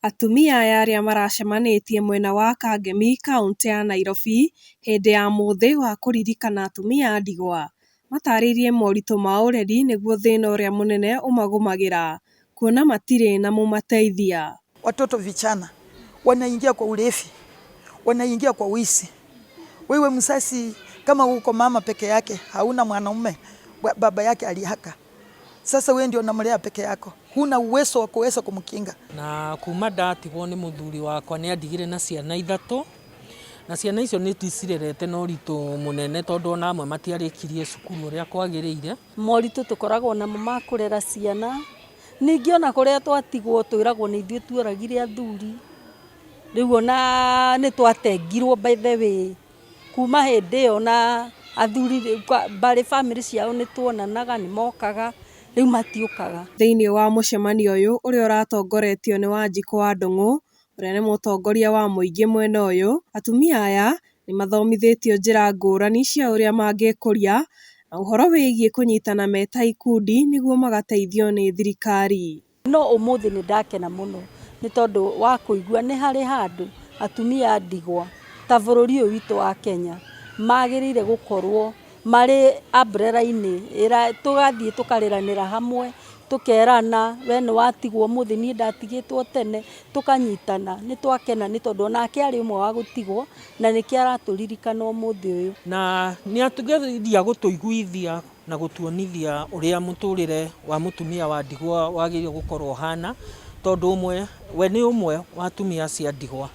Atumia aya arĩa maracemanĩtie mwena wa Kangemi kauntĩ ya Nairobi hĩndĩ ya mũthĩ wa kũririkana atumia a ndigwa matarĩirie moritũ ma ũreri nĩguo thĩna ũrĩa mũnene ũmagũmagĩra kuona matirĩ na mũmateithia. Watoto vijana wanaingia kwa ulevi, wanaingia kwa wizi. Wewe mzazi kama uko mama peke yake, hauna mwanaume, baba yake alihaka. Sasa wewe ndio unamlea peke yako, huna uwezo wa kuweza kumkinga. Na kuma ndatigwo nĩ mũthuri wakwa nĩ andigire na ciana ithatũ na ciana icio nĩ ndicirerete na ũritũ mũnene tondũ ona amwe matiarĩkirie cukuru ũrĩa kwagĩrĩire. Moritũ tũkoragwo namo ma kũrera ciana, ningĩ ona kũrĩa twatigwo twĩragwo nĩ ithuĩ tuoragire athuri, rĩu ona nĩ twatengirwo by the way, kuma hĩndĩ ĩyo na athuri mbarĩ bamĩrĩ ciao nĩ tuonanaga nĩ mokaga, rĩu matiũkaga. Thĩinĩ wa mũcemanio ũyũ ũrĩa ũratongoretio nĩ Wanjikũ wa Ndung'u ũrĩa nĩ mũtongoria wa mũingĩ mwena ũyũ, atumia aya nĩ mathomithĩtio njĩra ngũrani cia ũrĩa mangĩkũria na ũhoro wĩgiĩ kũnyitana me ta ikundi nĩguo magateithio nĩ thirikari. No ũmũthĩ nĩ ndakena mũno nĩ tondũ wa kũigua nĩ harĩ handũ atumia a ndigwa ta bũrũri ũyũ witũ wa Kenya magĩrĩire gũkorwo marĩ umbrella-inĩ tũgathiĩ tũkarĩranĩra hamwe tũkerana we nĩ watigwo ũmũthĩ niĩ ndatigĩtwo tene tũkanyitana nĩ twakena nĩ tondũ onake arĩ ũmwe wa gũtigwo na nĩkĩo aratũririkana ũmũthĩ ũyũ. Na nĩ atugeria gũtũiguithia na gũtuonithia ũrĩa mũtũrĩre wa mũtumia wa ndigwa wagĩrĩire gũkorwo ũhana tondũ ũmwe we nĩ ũmwe wa atumia acio a ndigwa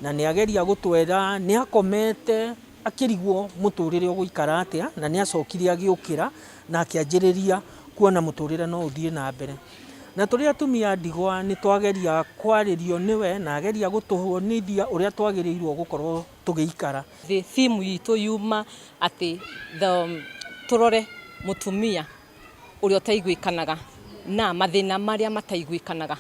na nĩ ageria gũtwĩra nĩ akomete akĩrigwo mũtũrĩre ũgũikara atĩa na nĩ acokire agĩũkĩra na akĩanjĩrĩria kuona mũtũrĩre no ũthiĩ na mbere. Na tũrĩ atumia a ndigwa nĩ twageria kwarĩrio nĩwe na ageria gũtũonithia ũrĩa twagĩrĩirwo gũkorwo tũgĩikara. Theme itũ yuma atĩ tũrore mũtumia ũrĩa ũtaiguĩkanaga na mathĩna marĩa mataiguĩkanaga.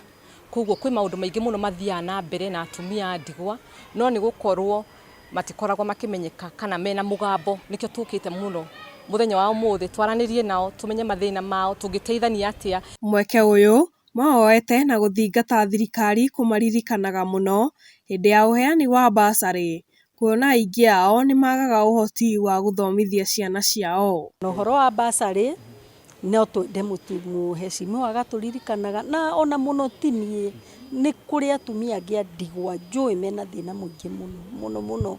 Koguo kwĩ maũndũ maingĩ mũno mathiaga na mbere na atumia a ndigwa no nĩ gũkorwo matikoragwo makĩmenyeka kana mena mũgambo nĩkĩo tũkĩte mũno mũthenya wa ũmũthĩ twaranĩrie nao tũmenye mathĩna mao tũngĩteithania atĩa. Mweke ũyũ mawoete na gũthingata thirikari kũmaririkanaga mũno hĩndĩ ya ũheani wa bursary kuona aingĩ ao nĩmagaga ũhoti wa gũthomithia ciana ciao. Na ũhoro wa bursary no twende mũheshimiwa agatũririkanaga na ona mũno ti niĩ nĩ kũrĩ atumia angĩ a ndigwa njũĩ mena thĩna mũingĩ mũno mũno mũno.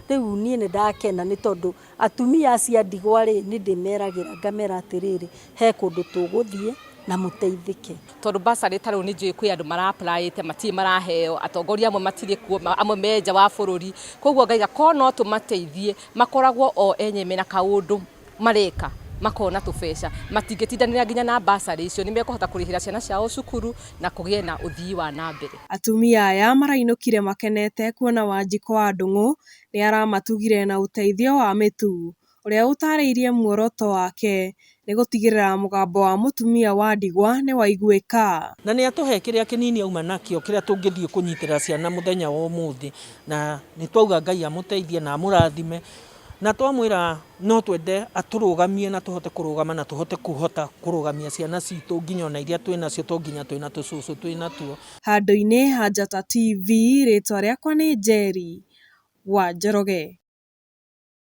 Rĩu niĩ nĩ ndakena nĩ tondũ atumia acio a ndigwa rĩ nĩ ndĩmeragĩra ngamera atĩrĩrĩ he kũndũ tũgũthiĩ na mũteithĩke. Tondũ bursary ta rĩu nĩ njũĩ kwĩ andũ mara apply matirĩ maraheo, atongoria amwe matirĩ kuo, amwe me nja wa bũrũri, koguo ngaiga korwo no tũmateithie makoragwo o enyewe mena kaũndũ mareka makona tũbeca matingĩtindanĩra nginya na bursary icio nĩ mekũhota kũrĩhĩra ciana ciao cukuru na kũgĩe na ũthii wa na mbere. Atumia aya marainũkire makenete kuona Wanjikũ wa Ndung'u nĩ aramatugire na ũteithio wa mĩtu ũrĩa ũtarĩirie muoroto wake nĩ gũtigĩrĩra mũgambo wa mũtumia wa ndigwa nĩ waiguĩka. Na nĩ atũhe kĩrĩa kĩnini auma nakĩo kĩrĩa tũngĩthiĩ kũnyitĩrĩra ciana mũthenya wa ũmũthĩ na nĩ twauga Ngai amũteithie na amũrathime na twamwĩra no twende atũrũgamie na tũhote kũrũgama na tũhote kũhota kũrũgamia ciana citũ nginya ona iria twĩnacio to nginya twĩna tũcũcũ twĩnatuo. Handũ-inĩ ha Njata TV rĩtwa rĩakwa nĩ Njeri wa Njoroge.